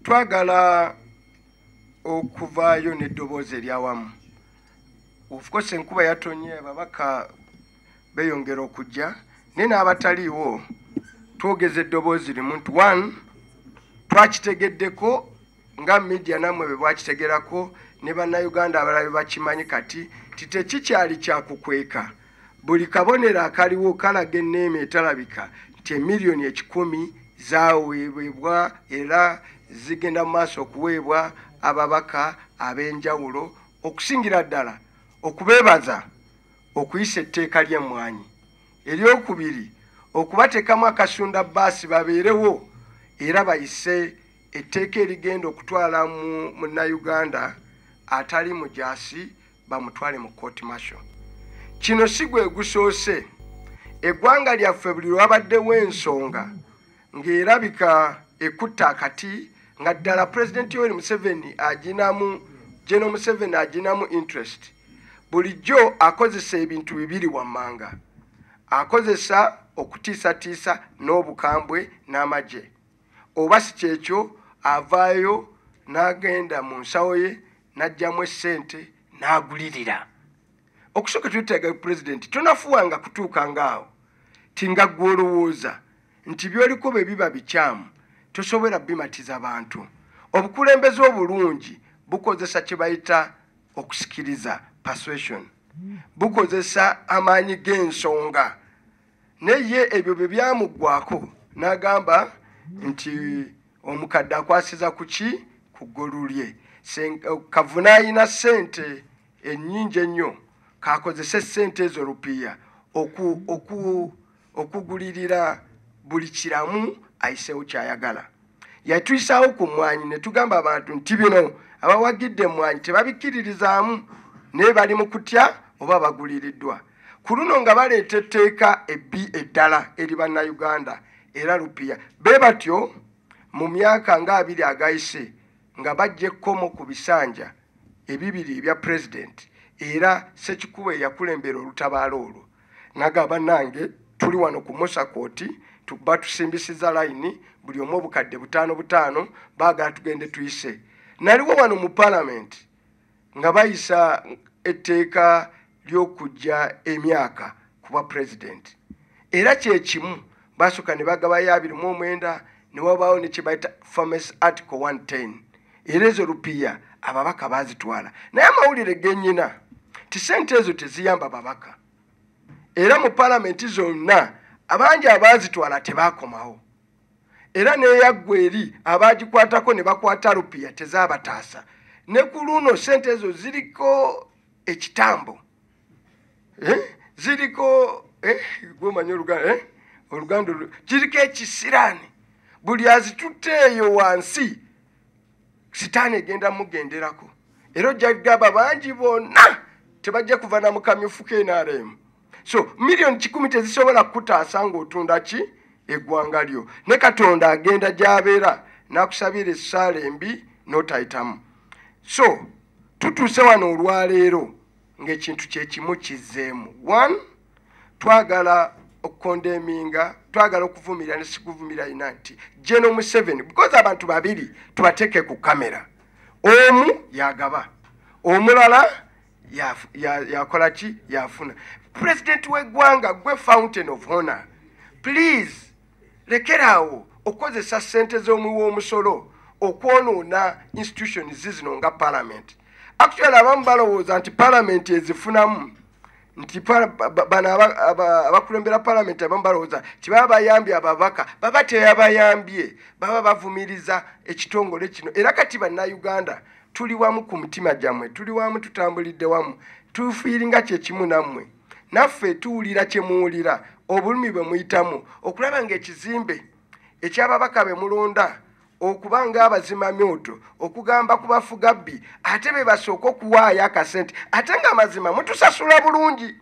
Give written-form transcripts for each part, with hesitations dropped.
Twagala okuvaayo n'eddoboozi eryawamu. Of course enkuba yatonye, ababaka beeyongera okujja, naye n'abataliiwo twogeza eddoboozi limu nti one, twakitegeddeko nga media nammwe bwe bwakitegerako ne Bannayuganda abalala bwe bakimanyi kati nti tekikyali kyakukweka. Buli kabonero akaliwo kalaga enneema etalabika nti emiliyoni 100 zaweebwa era zigenda mu maaso okuweebwa ababaka ab'enjawulo, okusingira ddala okubeebaza okuyisa etteeka ly'emmwanyi. Eryokubiri, okubateekamu akasunda baasi babeerewo era bayise etteeka erigenda okutwala mu Munnayuganda atali mujaasi bamutwale mu court martial. Kino si gwe gusoose. Eggwanga lyaffe buli lwabaddewo ensonga ng'erabika ekutta akati nga ddala Pulezidenti Yoweri Museveni aginamu, General Museveni aginamu interest. Bulijjo akozesa ebintu bibiri wammanga. Akozesa okutiisatiisa n'obukambwe n'amagye. Oba si kyekyo avaayo n'agenda mu nsawo ye n'aggyamu essente n'agulirira. Okusooka twetaaga Pulezidenti tonafuwanga kutuuka ng'awo ti nga ggwe olowooza nti by'oliko bwe biba bikyamu tosobola bimatiza bantu. Obukulembeze obulungi bukozesa kye bayita okusikiriza, persuasion, bukozesa amaanyi g'ensonga. Naye ebyo bwe byamuggwako n'agamba nti omukadde akwasiza ku ki? Ku ggolu lye. Kavuna alina ssente ennyingi ennyo, kakozese ssente ezo rupiya okugulirira buli kiramu ayiseewo ky'ayagala. Yatuyisaawo ku mmwanyi ne tugamba abantu nti bino abawagidde emmwanyi tebabikkiririzaamu, naye bali mu kutya oba baguliriddwa. Ku luno nga baleeta etteeka ebbi eddala eri Bannayuganda era rupiya. Be batyo mu myaka nga 2 agayise nga bajja ekkomo ku bisanja ebibiri ebya Pulezidenti, era Ssekikubo eyakulembera olutabaalo olwo n'agamba, bannange tuli wano ku Musa Court, batusimbisiza layini buli omu obukadde 5 5, baagala tugende tuyise. Naliwo wano mu Paalamenti nga bayisa etteeka ly'okuggya emyaka ku bwa Pulezidenti, era kye kimu basooka ne bagabayo 29, ne wabaawo ne kye bayita Famous Article 110, era ezo rupiya ababaka baazitwala. Naye amawulire gennyina nti ssente ezo teziyamba babaka, era mu Paalamenti zonna abangi abaazitwala tebaakomawo, era n'eyaggwa eri abaagikwatako ne bakwata rupiya tezaabataasa. Ne ku luno ssente ezo ziriko ekitambo, ziriko, gwomanyi Oluganda, kiriko ekisiraani, buli azitutte eyo wansi sitaani egenda mugenderako. Era ojja kugamba bangi bonna tebajja kuva na mu kamyufu ka NRM. So miliyoni 100 tezisobola kukutaasa ng'otunda ki eggwanga lyo. Ne Katonda agenda gy'abeera n'akusabira essaala embi n'otayitamu. So tutuuse wano olwaleero ng'ekintu kye kimu kizzeemu. One, twagala okukondeminga, twagala okuvumirira ne sikuvumirira ina nti General Museveni, because abantu babiri tubateeke ku kamera, omu yagaba, omulala yakola ki? Yafuna. Pulezidenti w'eggwanga gwe fountain of honor, please lekeraawo okukozesa ssente z'omuwi w'omusolo okwonoona institutions zino nga Parliament. Actually abamu balowooza nti Parliament ezifunamu, nti bano abakulembera Parliament abamu balowooza nti baba bayambye ababaka, baba teyabayambye, baba bavumiriza ekitongole kino. Era kati Bannayuganda tuli wamu ku mutima gyammwe, tuli wamu, tutambulidde wamu, tufiiringa kye kimu nammwe, naffe tuwulira kye muwulira, obulumi bwe muyitamu okulaba ng'ekizimbe eky'ababaka be mulonda okuba ng'abazimamyoto, okugamba ku bafugabbi ate be basooka okuwaayo akasente, ate ng'amazima mutusasula bulungi.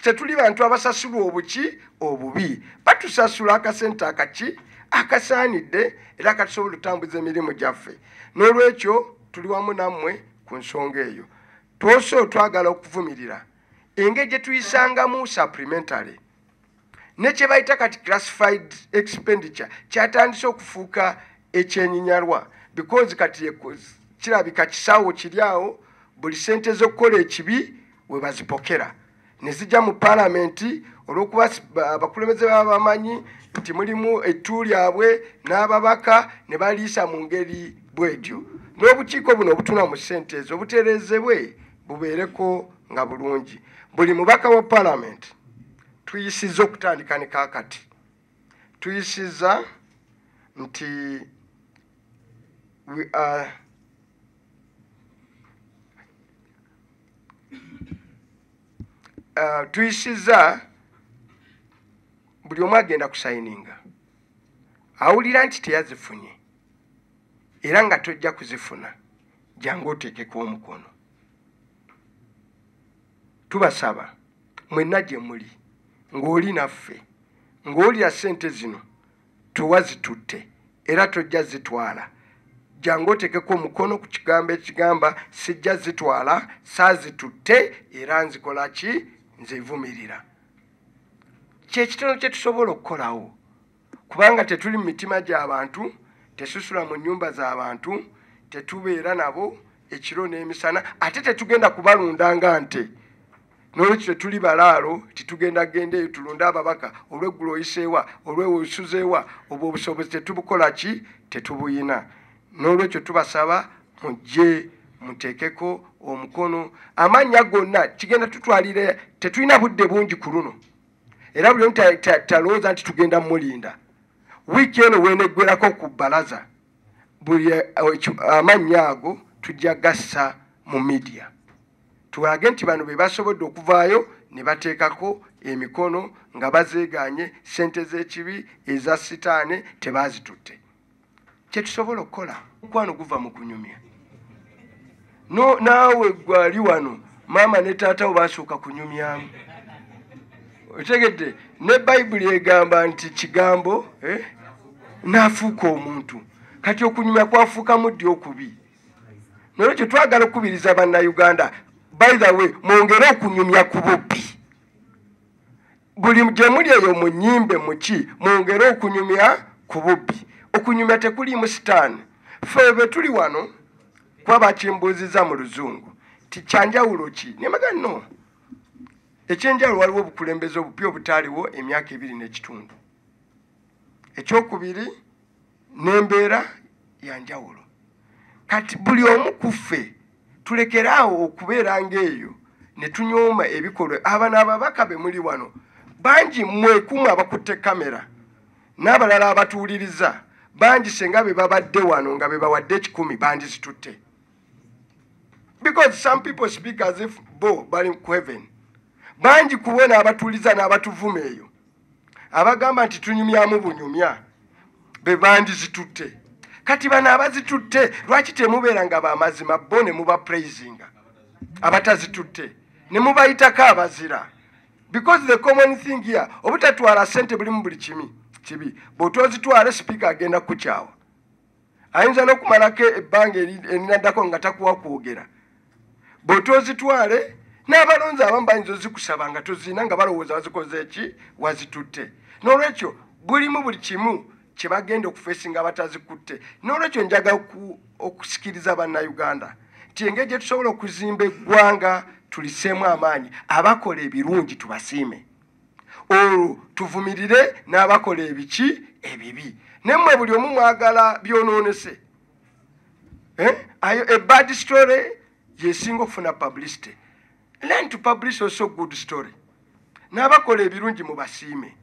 Tetuli bantu abasasulwa obuki obubi, batusasula akasente akaki akasaanidde era akatusobola okutambuza emirimu gyaffe. N'olwekyo tuli wamu nammwe ku nsonga eyo. Twose twagala okuvumirira engeri gye tuyisangamu supplementary ne kye bayita kati classified expenditure kyatandise okufuuka ekyenyinyalwa, because kati kirabika kisawo kiri awo, buli ssente z'okukola ekibi we bazipokera ne zijja mu paalamenti, olw'okuba abakulembeze baba bamanyi nti mulimu ettu lyabwe n'ababaka ne baliisa mu ngeri bw'etyo. N'obukiiko buno obutuna mu ssente ezo obutereezebwe bubeereko nga bulungi. Buli mubaka wa paalamenti tuyisizza okutandika ne kaakati, tuyisizza nti we are tuyisizza buli omu agenda kusayininga awulira nti teyazifunye era nga tojja kuzifuna, jangu oteekeko omukono. Tubasaba mwenna gye muli ng'oli naffe ng'olya ssente zino tewazitutte era tojja zitwala, jangu oteekeko omukono ku kigambo ekigamba sijja zitwala, saazitutte era nzikola ki, nzevumirira. Kyekitono kye tusobola okukolawo, kubanga tetuli mu mitima gy'abantu, tesusula mu nnyumba z'abantu, tetubeera nabo ekiro n'emisana, ate tetugenda kubalunda nga nte. N'olwekyo tetuli balaalo titugenda genda eyo tulunde ababaka olw'eggulo oyiseewa, olw'osuzeewa, obwo obusobozi tetubukola ki, tetubuyina. N'olwekyo tubasaba mujje muteekeko omukono. Amannya gonna kigenda tutwalira, tetulina budde bungi ku luno, era buli omu talowooza nti tugenda mulinda. Wiiki eno weeneggwerako ku bbalaza, buli amannya ago tujja gassa mu media tulage nti bano be basobodde okuvaayo ne bateekako emikono nga bazeegaanye ssente z'ekibi eza sitaane tebaazitutte. Kye tusobola okukola, omukwano guva mu kunyumya. No, naawe gwali wano maama ne taata wo baasooka kunyumyamu, otegedde? Ne Bayibuli egamba nti kigambo n'afuuka omuntu. Kati okunyumya kwafuukamu ddi okubi? Nolwekyo twagala okukubiriza Bannayuganda, by the way, mwongere okunyumya ku bubbi. Buli gye muli eyo mu nnyimbe muki, mwongere okunyumya ku bubbi. Okunyumya tekuliimu sitaani. Ffe bwe tuli wano kuba bakimbuuzizza mu Luzungu ti kyanjawulo ki, ne mbaga no ekyenjawulo waliwo obukulembeze obupya obutaaliwo emyaka 2.5. Ekyokubiri, n'embeera ya njawulo. Kati buli omu ku ffe tulekere awo okubeera ng'eyo ne tunyooma ebikolwa. Abano ababaka be muli wano bangi mmwekumu abakutte kamera n'abalala abatuwuliriza bangi, senga be babadde wano nga be bawadde 1,000 bandizitutte, because some people speak as if bo bali ku heaven. Bangi kubona abatuuliza n'abatuvuma eyo abagamba nti tunyumyamu bunyumya be bandizitutte. Kati bano abazitutte lwaki temubeera nga bamazima bo ne muba praisinga abatazitutte ne mubayitako abazira? Because the common thing here, obutatwala ssente bulimu buli kimi kibi. Bw'otozitwala sipiika agenda kukukyawa, ayinza n'okumalako ebbanga erinaddako nga takuwa kwogera. Bw'otozitwale n'abalonzi abamu bayinza ozikusaba nga tozirina, nga balowooza wazikoze ki, wazitutte. N'olwekyo bulimu buli kimu kye bagenda okufeesinga abatazikutte. N'olwekyo njagala okusikiriza Bannayuganda nti engeri gye tusobola okuzimba eggwanga tuliseemu amaanyi, abakola ebirungi tubasiime, olwo tuvumirire n'abakola ebiki ebibi. Nemmwe buli omu mwagala byonoonese. A bad story yesinga okufuna publicity. Learn to publish also good story. N'abakola ebirungi mubasiime,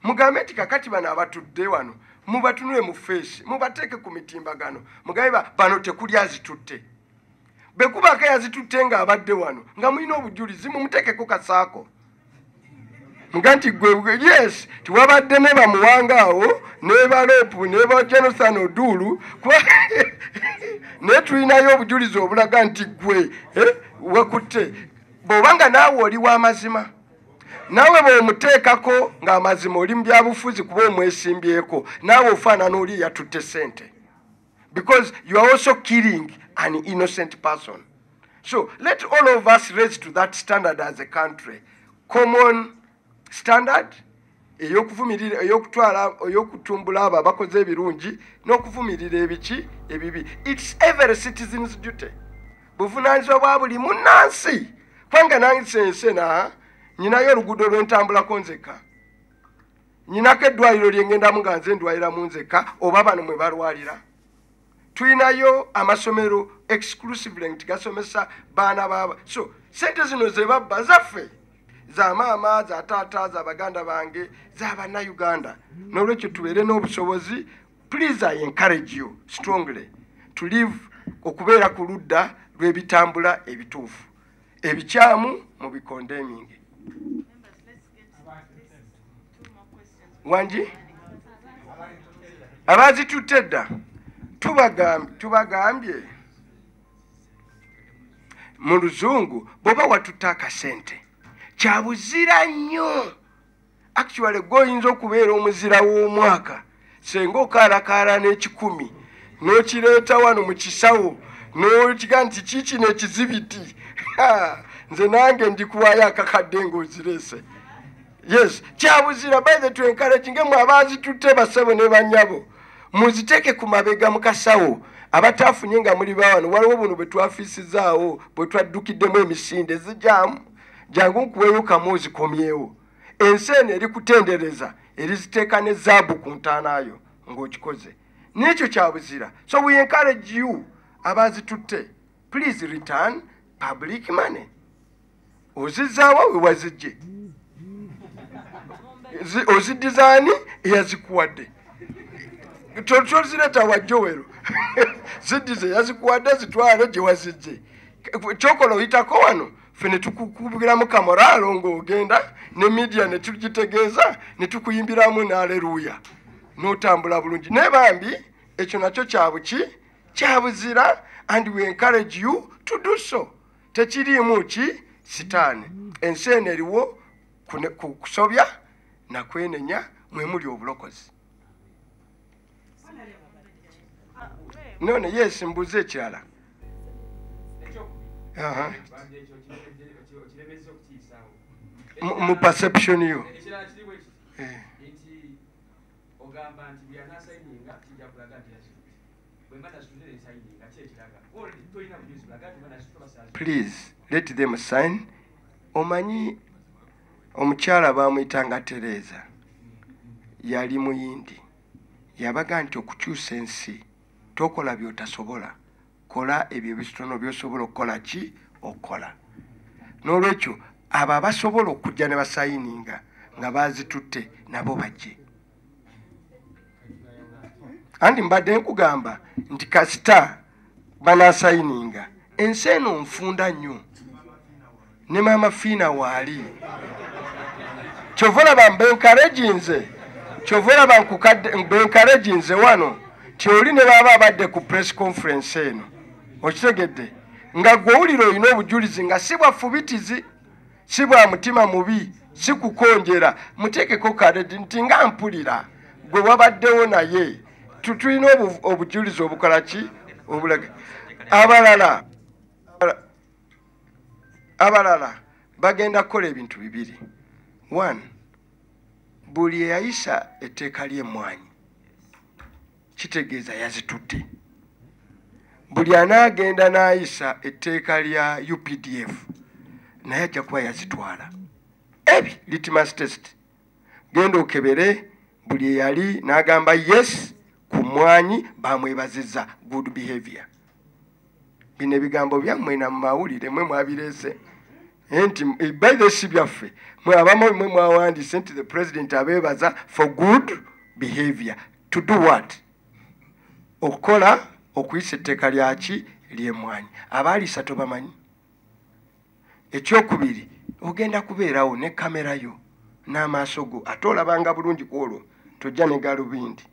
mugambe nti kakati bano abatudde wano mubatunule mu feesi, mubateeke ku mitimbagano, mugambe bano tekuli azitutte. Bwe kubaako yazitutte ng'abadde wano nga mulina obujulizi, mumuteekeko kasaako, muga nti gwe yes tiwabadde ne bamuwanga awo ne balopu ne ba Jonathan Odulu, naye tulinayo obujulizi obulaga nti gwe wakutte. Bw'obanga naawe oli w'amazima, naawe bw'omuteekako ng'amazima oli mu byabufuzi kuba omwesimbyeko, naawe ofaanana oli yatutte ssente, because you are also killing an innocent person. So let all of us raise to that standard as a country, common standard. Eyokuvumirira, eyokutwala, eyokutumbula abo abakoze ebirungi n'okuvumirira ebiki ebibi. It's every citizen's duty. Buvunaanyizibwa bwa buli munnansi. Kubanga nange ensi na nyinayo oluguudo lw'entambulako nzekka, nyinako eddwaliro lye ngendamu nga nze ndwaliramu nzekka oba bano mwe balwalira. Tulinayo amasomero exclusively nti gasomesa baana baaba. So sente zino ze babba zaffe, za maama, za taata, za baganda bange, za bannayuganda. N'olwekyo tubeere n'obusobozi. Please, I encourage you strongly to live okubeera ku ludda lw'ebitambula ebituufu, ebikyamu mu bicondemning. Wangi abazitutte edda tubagambye mu luzungu, bw'oba watutte akasente kyabuzira nnyo. Actually gwe oyinza okubeera omuzira w'omwaka senga okaalakaala n'ekikumi n'okireeta wano mu kisawo n'okiga nti kiikino ekizibiti, nze nange ndikuwaayo akakadde ng'ozireese. Yes, kyabuzira. By the to encourage nge mwe abazitutte, basebo ne bannyabo, muziteeke ku mabega mu kasawo. Abataafunye nga muli bawano, waliwo buno bwe twafiisizaawo bwe twaddukiddemu emisinde zijaamu, jangu nkuweeyo kamu ozikomyewo. Ensi eno eri kutendereza, eriziteeka ne zaabu ku ntaanaayo ng'okikoze. N'ekyo kyabuzira. So we encourage you abazitutte, please return public money. Ozizaawa we wazijje, oziddizaani eyazikuwadde. Tozireeta wajjowero, ziddize yazikuwadde, zitwale gye wazijje. Kyokola oyitako wano, ffe ne tukukubiramu kamoraalo ng'ogenda ne media ne tugitegeeza ne tukuyimbiramu n'aleluya n'otambula bulungi. Naye bambi ekyo nakyo kyabuki kyabuzira, and we encourage you to do so. Tekiriimu ki sitaani. Ensi eno eriwo ku kusobya nakwenenya, mwe muli obulokozi. None yes, mbuze ekirala. Mu perception yo. Ekirala kiri bwe kiti nti ogamba nti buli anaasayininga kijja kulaga nti yazitutte. Bwe mba nazitutte nensayininga, ki ekiraga? Already tolina bujulizi bulaga nti oba nazitutte oba saazitutte. Please let them sign. Omanyi omukyala bamuyitanga Tereza, yali muyindi, yabaga nti okukyusa ensi tokola byotasobola, kola ebyo ebitono byosobola okukola. Ki okukola? N'olwekyo abo abasobola okujja ne basayininga nga bazitutte nabo bajje. Anti mbadde nkugamba nti kasita banasayininga, ensi eno nfunda nnyo, ne Maama Fiina waali. Kyova olaba mbenkareginze, kyova olaba mbenkareginze wano ti oli ne baba abadde ku press conference eno, okitegedde, nga gwe owulira olina obujulizi nga si bwa fubitizi, si bwa mutima mubi, si kukonjera, muteekeko karedi nti nga mpulira gwe wabaddewo, naye tulina obujulizi obukola ki, obulaga. Abalala bagenda kukola ebintu bibiri. One, buli eyayisa etteeka ly'emmwanyi kitegeeza yazitutte. Buli anaagenda n'ayisa etteeka lya UPDF naye ajja kuba yazitwala. Ebi litmus test, genda okebere buli eyali n'agamba yes ku mmwanyi bamwebazizza good behavior. Bino ebigambo byammwe na mumawulire mwe mwabireese nti by the si byaffe, mwe abamu mwe mwawandiise nti the president abeebaza for good behavior. To do what? Okukola okuyisa etteeka lyaki ly'emmwanyi. Abaalisa tobamanyi. Ekyokubiri, ogenda kubeerawo ne kamera yo n'amaaso go, ate olabanga bulungi ku olwo, tojja ne galubindi,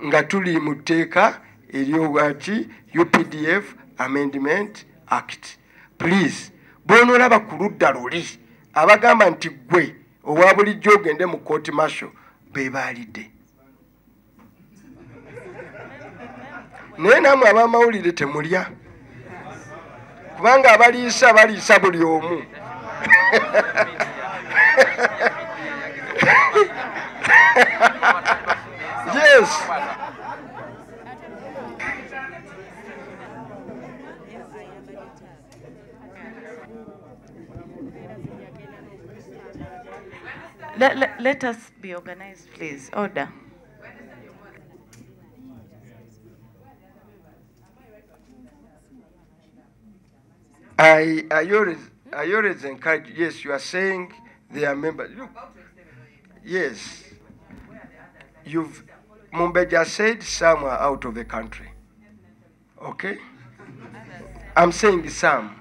nga tuli mu tteeka eryowaki UPDF Amendment Act. Please, bw'onoolaba ku ludda luli abagamba nti ggwe owa bulijjo ogende mu court martial, be baalidde. Naye nammwe ab'amawulire temulya, kubanga abaliisa baliisa buli omu. Yes. Let us be organized, please. Order. I always encourage, yes, you are saying they are members. Look, yes. Mumbeja said some are out of the country. Okay? I'm saying some.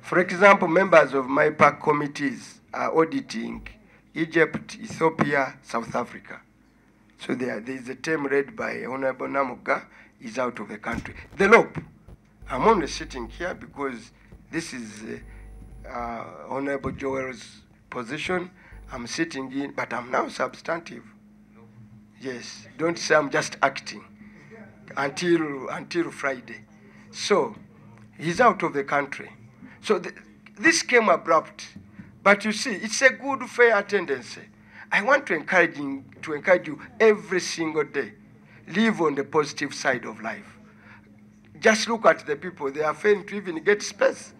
For example, members of my PAC committees are auditing Egypt, Ethiopia, South Africa. So there is a term read by Honorable Namuga, is out of the country. The LOP, I'm only sitting here because this is Honorable Joel's position. I'm sitting in, but I'm now substantive. Yes, don't say I'm just acting until Friday. So he's out of the country. So this came abrupt. But you see, it's a good, fair tendency. I want to encourage you every single day. Live on the positive side of life. Just look at the people. They are failing to even get space.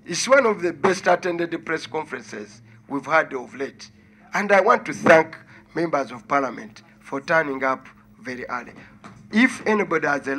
It's one of the best attended press conferences we've had of late. And I want to thank members of parliament for turning up very early. If anybody has a